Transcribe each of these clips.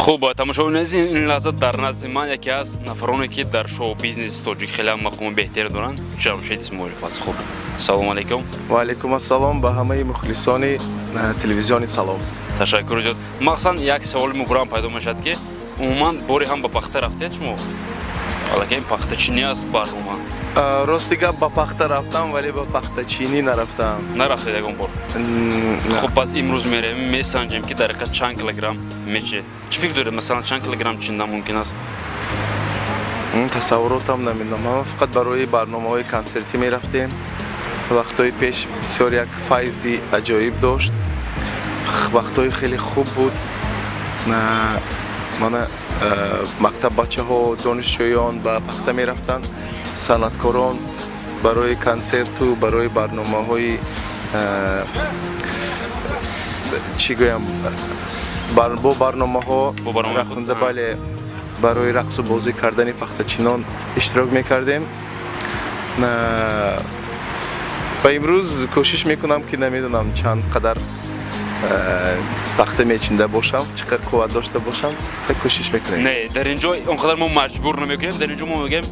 Хуб, тамошобинони азиз, ин лаҳза дар назди ман яке аз нафароне, ки дар шоу бизнеси тоҷик хеле ҳам мақоми беҳтаре доранд, Ҷамшед Исмоилов аст. Хуб, салому алайкум. Ва алайкум ассалом ба ҳамаи мухлисони телевизиони Салом. Ташаккур зиёд. Махсусан як саволи мубрам пайдо мешавад, ки умуман боре ҳам ба пахта рафтед шумо? Аллакай ин пахтачинӣ аст барнома. Рости гап, ба пахта рафтам, вале ба пахтачинӣ нарафтам. Нарафтед ягон бор? На. Хуб, пас имрӯз меравем, месанҷем, ки дар ҳақиқат чанд килограмм мечинед. Чӣ фикр доред, масалан, чанд килограмм чиндан мумкин аст? Тасаввуротам намедонам. Ман фақат барои барномаҳои консертӣ мерафтем. Вақтҳои пеш бисёр як файзи аҷоиб дошт, вақтҳои хеле хуб буд. Мана мактаббачаҳо, донишҷӯён ба пахта мерафтанд, санъаткорон барои консерту барои барномаҳои, чӣ гӯям, бо барномаҳо Бо барномаи худ, рақсонда, бале, барои рақсу бозӣ кардани пахтачинон иштирок мекардем. Ва имрӯз кӯшиш мекунам, ки намедонам чанд қадар пахта мечинда бошам, чӣ қадр қувват дошта бошам, кӯшиш мекунем. Не, дар ин ҷо он қадар мо маҷбур намекунем. Дар ин ҷо мо мегӯем,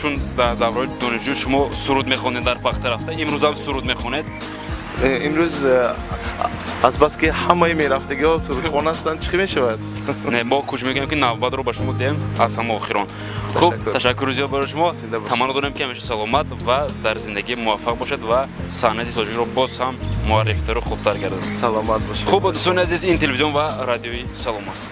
чун дар давраи донишҷӯ шумо суруд мехонед дар пахта рафта, имрӯз ҳам суруд мехонед. Имрӯз азбаски ҳамаи мерафтагиҳо сурудхон ҳастанд, чӣ мешавад? Не, мо кӯшиш мекунем, ки навбатро ба шумо диҳем аз ҳама охирон. Хуб. Ташаккур. Ташаккури зиёд барои шумо. Зинда бошед. Таманно дорем, ки ҳамеша саломат ва дар зиндагӣ муваффақ бошед ва санъати тоҷикро боз ҳам муаррифтару хубтар гардад. Саломат бошед. Хуб, дӯстони азиз, ин телевизион ва радиои Салом аст.